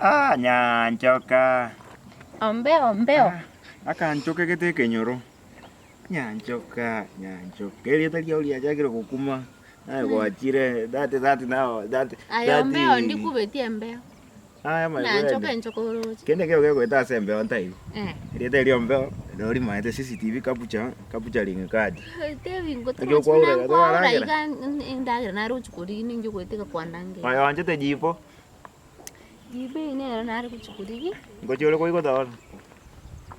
Ah, Nyanchoka. Ombeo, ombeo. Akanchoka gete ekenyoro. Nyanchoka, Nyanchoka. Erieta riao riachakire gokuma. Naye gwachire that that now that Aye that ombeo ndikubetie embeo. Aya my Nyanchoka friend. enchoka oroche. Kende nkero kegoeta ase embeo ntaiyo. Eh. Erieta erio ombeo norimaete CCTV capture capturing card. Tebi Naki ngotochi okwaura buna iga nkwaura tokaragera? iga endagera narochi korigia ninche goeteka kwandangera. Aye oanchete jipo? Jipo eye nero nare gochia korigia. Ngochia ore koigota bono?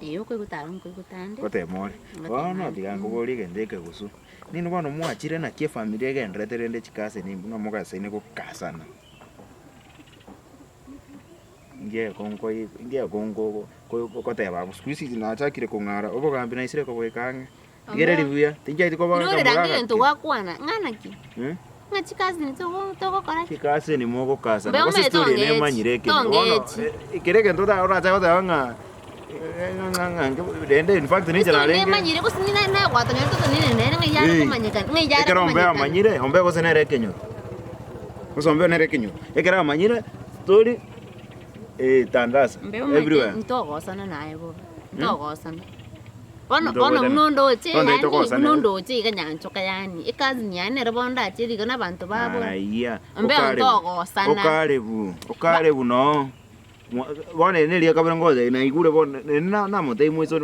Ee okoigota aro nkoigota ande. Gotema ore. Bono tiga nkoborie egento ekegusu. Ninwe bono mwachire naki efamiri egenderete rende chikaseni buna mogasaine gokasana. Ngekongo ngekongo goteba abwo siku hizi nachakire kong'ara obogambi naisire koboika ang'e. Rigereria buya, tinchaeti koba Irorera akamura ng'egento agake. gwakwana, ng'a naki? Eh? Ng'a chikasini togo togokora ki? Chikasini mogokasana, Mbe gose omanyete story eye tongechi, nemanyire ekero. Bono tongechi. eh, kera egento ota orache goteba ng'a eh, ng'a ng'a ng'a rende in fact ninche Story narenge nemanyire gose nina nagwatanire totenene nere ng'a yare Eh, komanyekana, ng'a yare ekero ombe komanyekana. amanyire, ombe gose nere ekenyoro. Gose ombe nere ekenyoro. Ekero amanyire, story eh, tandasa Mbe omanyete everywhere. ntogosana naye bobe, ntogosana. Bono Omonto bono ogoetana. buna ondoche Bono yaani togosana buna ere. ondoche iga nyanchoka yaani ecousin yane nere bono ndachere iga na abanto babo. Araiya. Ombeo Okarebu. ntogosana. Okarebu. Okarebu noo. Mwa- Bono eri neria kabere ngocha naigure bono neri na- namotebia moiso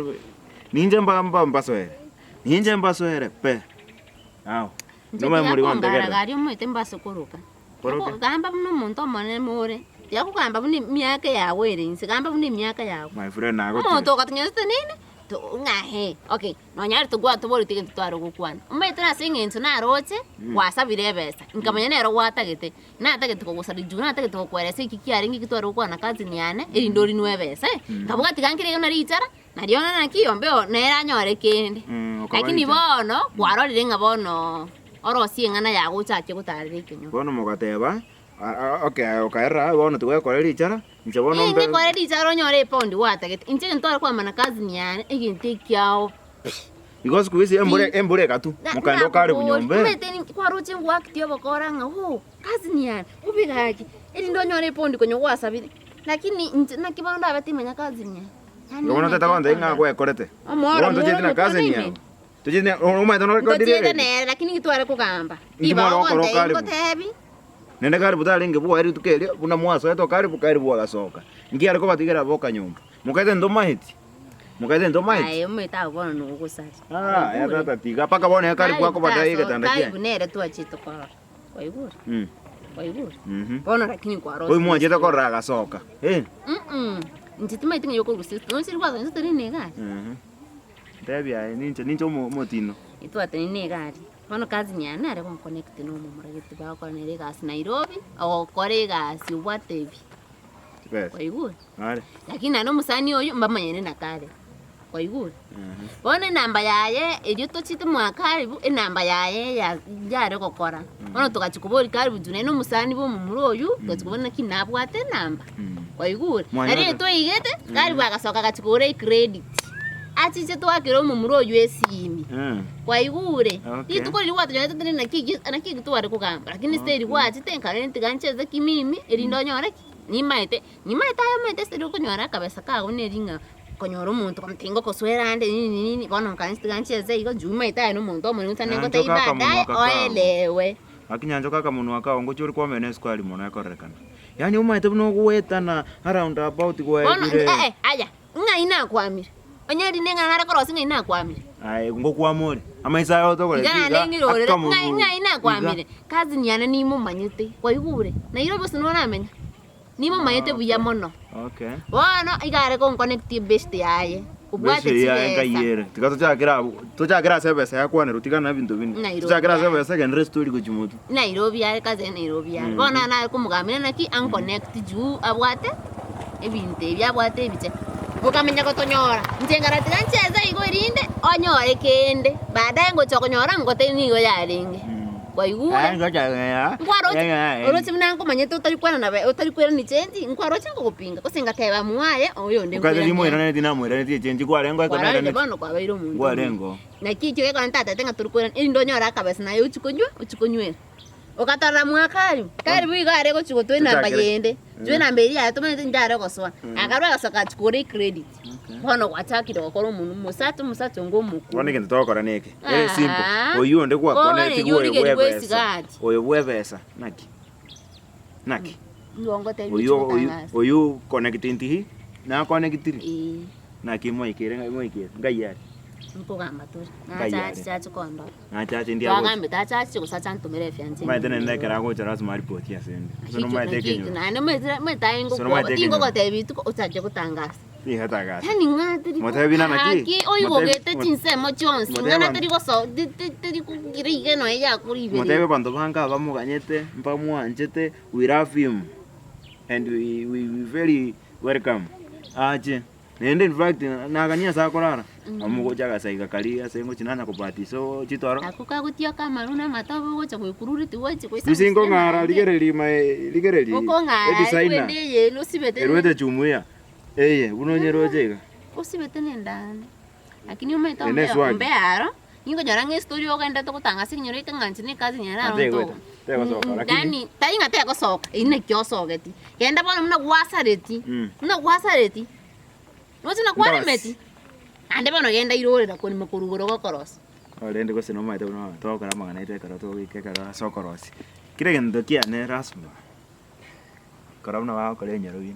ninche mba mba mbasoere. Ninche mbasoere pe. Ao. Inche Nomaye tiga mori kongara gontegerera. gari omoete mbase koroka. Koroka. Gamba buna omonto omonene more, tiga kogamba buna emiaka yago ere inse, gamba buna emiaka yago. My friend nagotire. Omonto ogatonyorete nene, to ng'a hee, okay, nonye togwatoboreti egento tware gokwana. Omanyete nase eng'encho naroche, gwasabire ebesa, nkamanya nero gwatagete, natagete kogosari juu natagete gokoeresa eki kiarenge eki tware gokwana na cousin yane, erinde orinwe ebesa eh. Nkaboka tiga nkere iga nari richara, nario naki ombeo nere anyore kende. Mm, okaba Lakini richara. bono, kwarorire ng'a bono. Orosie eng'ana yago ochake gotaarera ekenyoro. Bono mogateba, Okay, aye okaerera, bono tigwekora richara, inche bono Ee, mbe. ng'ekore richara onyore epaundi gwatagete. Inche egento tware kwamana cousin yane, egento ekiao pi. Igo siku hizi embura embura egatwa, Na- mokaenda okare nakoboria, nyomba. omanyete ni- kwaroche ngoaktia obokora ng'a oh, cousin yane, obe gaki, erinde onyore epaundi konya gwasabire. Lakini inche naki bono ndabe timanya cousin yane. Yaani Igo bono naki tata gontebia ng'a okongora. gwekorete. Omoro Bono tochieti moro na cousin motwe yago. ime. Tochieti na omanyete norekodire Ntochiete eredi. nere, lakini inki tware kogamba? Inki Ribaga mware gokora ogontebia okaribu? ngotebi. Naende karibu tarenge bwoye rituko erio, buna mwasoete okaribu, karibu agasoka. Inki are kobatigera boka nyomba? Mokaete ntomaeti? Mokaete ntomaeti? Aye omanyete abwo bono nogosaria. Ah, ya Kwaigure? tata tiga mpaka bono ekaribu Karibu akobata taso- egetanda kiaye. Karibu nere twachete korora. Kwaigure? Mm. Kwaigure? Mhm. Bono lakini kwarosire. Oyo mwanchete korora agasoka. Eh. Mm-mm. Inche timaeti ng'a yokorusia estori. Nonsi rikwagenda estori ne egari. Mhm. Ntebia aye ninche ninche omo omotino. Intwatenenire egari, bono cousin yane nare gonconnect na omomura gete bagokora nere egasi Nairobi, ogokora egasi obwate ebi, Chibesa. kwaigure? Are. Lakini naende omosani oywo mbamanyene na kare, kwaigure? Bono enamba yaye erio tochiete mwa karibu, enamba yaye ya yare gokora, bono togachia koboria karibu intwe naende omosani bwa omomura oywo, togachia koboria naki nabwate enamba. Kwaigure? Mwanyora- Nario twaigete, karibu agasoka agachia kogora ecredit. Achiche twakere omomura oywo esimi. Mm. Kwaigure? Okay. Rituko riria gwatonyorete tari naki eki naki eki tware kogamba. Lakini still gwachete nkarora tiga ncheze kimimi erinde onyore ki? Nimaete, nimaete aye omanyete ase okonyora akabesa kago neri ng'a konyora omonto komotebia ngokosoera ande nini nini, bono nkaansi tiga ncheze igo, njuu maete aye na omonto omonene gose Nyanchoka nengotebia akamonwa baadaye kakao. oelewe. Gaki nyanchoka akamonwa kao ngochia ore kwamena esukari mono ekororekana. Yaani omanyete buna ogoetana around about Bono gwaetire. eh eh aya, ng'ai nakwamire? Onye rinde ng'a nare korosia ng'ai nakwamire? Aye ngokwama ore, amaiso aye otogoreti Iga iga, naende ng'irorere, ng'ai akamonu ng'ai iga. nakwamire? Cousin yane nimomanyete, kwaigure? Nairobi gose noramenya? Nimomanyete buya mono. Okay. Bono iga are gonconnect ebeshte yaye, obwate Bese yaye chibesa. nkai ere. Tiga tochakere abwo, tochakere ase ebesa yakwanerwa tiga na ebinto binde. Nairobi Tochakere ase yaye. ebesa genderera estory gochia motwe. Nairobi are cousin Nairobi are. Bono nare komogambia naki anconnect juu abwate ebinto ebi abwate ebiche. Okamenya gotonyora, inche nkarora tiga ncheze igo erinde onyore kende, baadaye ngocha konyora ngote nigo yarenge. Kwaigure? Nkwaroche oroche buna nkomanyete otari kwerana be otari kwerani chenji, nkwaroche nkogopinga gose ngateba mwaye oyonde Okaete nkweranie. timoiranetie namoiranetie echenji kwarenge ekero Kwarorire nairaneti. bono kwabeire omonto omuya. Nkwarenge oo. Naki ekio gekogera ntatete ng'a tori kwerana erinde onyore akabesa naye ochie konywa ochie konywera. Okatorora mwa Karibu. Karibu igo are gochia gotwa enamba Tochakere. yende. Juu enamba eria yaye tomanyete ndare gosoa. Akarwa agasoka achia kogora ecredit. Bono gwachakire gokora omonwe omosacha omosacha onga omokuu. Bono egento togokora neke, ere simple, Aah. oyio onde gwakwanete Oganeria oyo origerie bwebesa, bwesigati. oyo bwebesa, naki? Naki? Nigo ngotebia Oyio ochie oyio gotang'asa. oyio connectinti nakonectiri? Eeh. Naki mwaikere ng'ai mwaikere? Ngai are? Nkogamba tore. Ngai Nachache are. chache kondora. Nachache ndi agocha. Twagambete achache gose ache antomere efiance Omanyete naende ekero agocha lasima aripoti ase ende. Gose nomanyete ekenyoro. Naende omanyete aye Gose nomanyete ngokwoba ekenyoro. tingogotebia rituko ochache gotangasa. Tigatangasa. Yaani ng'a teri Motebi nana ki? Gaki oigogete Motebi- chinsemo chionsi motebi ng'ana abanto- teri goso ti- ti- teri kogira iga nonya yakoribereria. Motebe abanto bange abamoganyete, mbamwanchete, we love him and we, we, we very welcome. Ache. Naende in fact nagania ase akorara, amogocha agasaiga karia ase ngochi nanya kobatisa chitoro. Ako kagotioka amaru na amatobe ogocha goekurura tigochi goisa Gose nkong'ara rigereria my rigereria Okong'ara edesigner ekwende eye osibete erwete chumuiya eye buna onyeroche iga. Osibete na endani lakini omanyete Eye ne ombe eswag. ombe aro ninkonyora ng'a estory ogenderete gotanga ase ekenyoro eke ng'a inche ne ecousin yane Na aro tegoeta, ntogo. tegosoka lakini Yaani tari ng'a tegosoka eywo naki osogeti, genda bono buna gwasareti, Mm. buna gwasareti, roche buna kwaremeti, Ndosi. naende bono genda irorera korema korwa igoro gokorosia. Korende gose nomanyete buna togokora amang'ana aito ekero togoika ekero ase okorosia, kera egento kiane lasima kora buna bagokora enyorobi.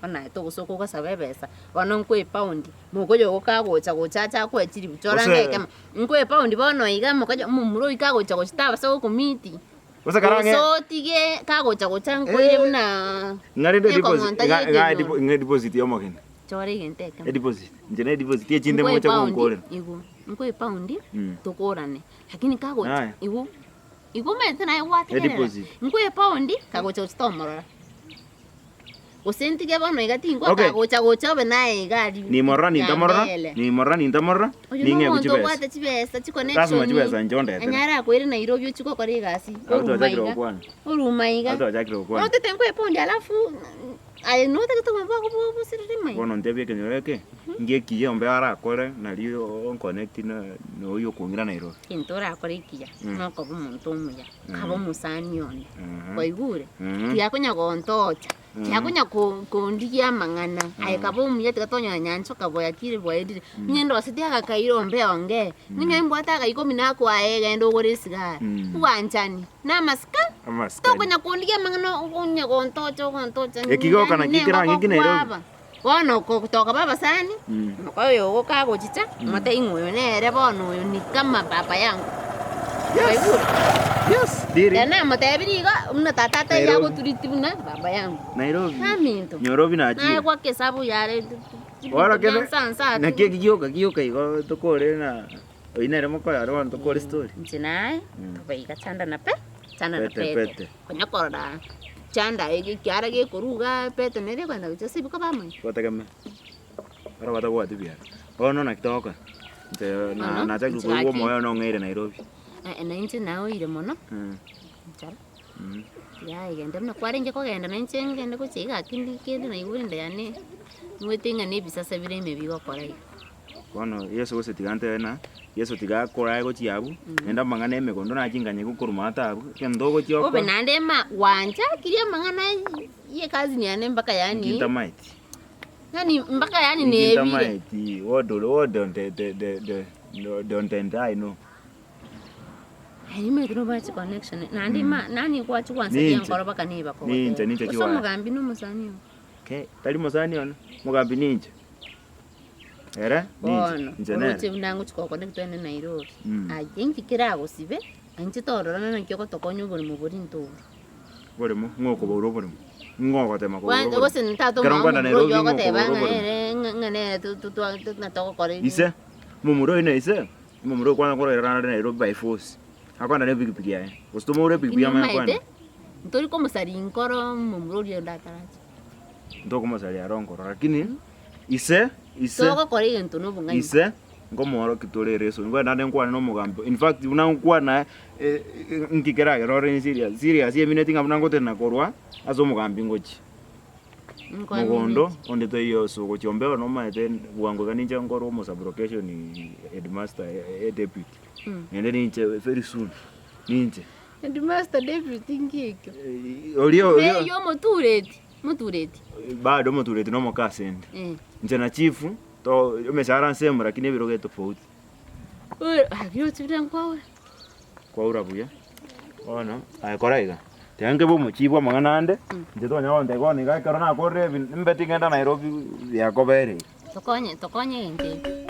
Bono aye togosoka ogasaba ebesa, bono nkoe epaundi, mokoyo ogo kagocha gocha ache akoe chiribu chora Gose- ng'a ekemo, nkoe epaundi bono iga mokoyo omomura oyio kagocha gocha tabasa gokomiti, Gose kare gose ang'e otige kagocha gocha nkoire Eh, buna ng'a rende deposit ekong'onta ng'a ya ng'a ekenyoro. depo ng'a edeposit ya omogeni, Chora egento ekemo. edeposit, inche na edeposit echinde Nkoe moche epaundi, gonkorera. igo, nkoe epaundi, Mm. tokorane, lakini kagocha Aya. igo, igo omanyete naye gwategerera, Edeposit. nkoe epaundi kagocha gocha tomorora. Gose ntige bono iga tinkwa Okay. kagocha gocha obe naye iga aria Nimorora nintamorora, yambele. nimorora nintamorora, Oyo ning'e nomonto chibesa. obwate chibesa Lasima chiconnection chibesa inche ondetere. anyare akoire Nairobi ochie gokora egasi Abwo oruma twachakire iga gokwana. oruma iga. Abwo twachakire gokwana. Otete nkoe epaundi alafu aye notagete obogima bwako bo bosirire maiga. Bono ntebie ekenyoro eke, ngekiya ombe arakore nario onconnect na na oyio okong'ira Nairobi. Egento orakore ekiya, Mm. nokoba omonto omuya, Mm. kaba omosani one, Mhm. kwaigure? Mhm. Tiga konya gontocha, tiga konya ko- kondigia amang'ana, aye kaba omuya tiga tonyora nyanchoka bwakire bwaerire, onye ndoseti agakaira ombe onge, onye mbwate agaikomi nakwaye genda ogore esigara, Mm. bwanchani, na amasika, Amasikani. tokonya kondigia amang'ana okonya gontocha ogontocha Eki gioka naki nengoko kerang'e ki Nairobi? kwaba. Bono tokoba abasani, Mm. oyo ogo kagochicha, omotebie ng'a oyo nere bono oyo ni kama baba yangu. Yes. Kwaigure? Yes. Diri. Ekero namotebirie igo, buna tata atari Nairobi. agoturiti buna baba yangu. Nairobi. Naminto. Nyorobi Naye nachire. gwaka esabu yare Bono kende nsansa naki eki gioka gioka igo tokore na oyio nere mokoyo are bono tokore story. Inche naye, Mm. tobe iga chanda na pe, chanda na Pete, pete. pete. Konya korora chanda ege ekiara gekoruga pete nere ekogenda gochia ase ebiko bamanya. Gotegemea oro batabwati biara. Bono naki togokora? Inche na Bono, nachakire inche koigwa gaki- omoyo one ong'eire Nairobi. Eh, na inche naoire mono, nchara, yaya egende buna kwarenge kogenda na inche ngende gochia iga gaki ndi kende naigure enda yane, nigoete ng'a na ebisase bire ime bigokora iga. Bono Yeso gose tiga ntebe ng'a, Yeso tiga akorae gochia abwo, naende amang'ana emegondo nache nganyigwe korwa maate abwo, egento ogochia Obe gokora, naende ma gwanchakirie amang'ana ye cousin yane mpaka yaani, intamaeti. yaani mpaka yaani nebire. Intamaeti, what do, what don't the, the, the, the, don't and I know. Aye nimanyete nobwate chiconnection, naende ma nani gwachi gwansaria Ninche. enkoro mpaka niba Ninche, kogoteba. ninche Gose chiwaya. omogambi na omosani oo. Ke, tari mosani one, omogambi ninche. Ere ninche, Bono, inche oroche nere. buna ngochia gokora twende Nairobi, Mm. aye inki keragosibe, inche tororana naki ogotokonya oboremo boria ntobori. Oboremo, ng'o okoboura oboremo? Ng'o ogotema koboura Kwanza oboremo? gose tata Ekero omwabo nkwenda momura Nairobi oyio ng'o ogoteba okoboura ng'a oboremo? ere ng'a ng'a nere to- to- twa ng'a togokora ebi. Ise, omomura oyo na ise, omomura oyo kwanza koroira nare Nairobi by force, akoenda na epikipiki yaye, gose tomoure epikipiki Lakini amanye omanyete, koenda. ntori komosaria nkoro momura oria onde ataracha. Ntokomosaria aro nkoro lakini ise ise Togokora egento nobong'aini. ise nkomoorokia tore ereso nigo naende nkwane na omogambi in fact buna nkwana eh, nki keragera ore serious serious emineti ng'a buna ngotenena korwa ase omogambi ngochia mogondo onde taiyo ase ogochia ombeo nomanyete bwango iga ninche nkorwa omosabulocation headmaster eh, deputy naende ninche very soon ninche. Headmaster deputy nki ekio? Oria oria Eyio omotureti, motureti. Bado omotureti na omokasende. Eh. Inche na chief to emeshahara nsemo lakini ebirogo etofauti. Lakini ochibire nkwaura. Kwaura buya. Bono aye kora iga, tiga nkebe omochibu amang'ana ande, inche tonyara gontebia bono iga ekero nakorire ebi nimbe ting'enda Nairobi biakobereire. Tokonye tokonye egento ekio.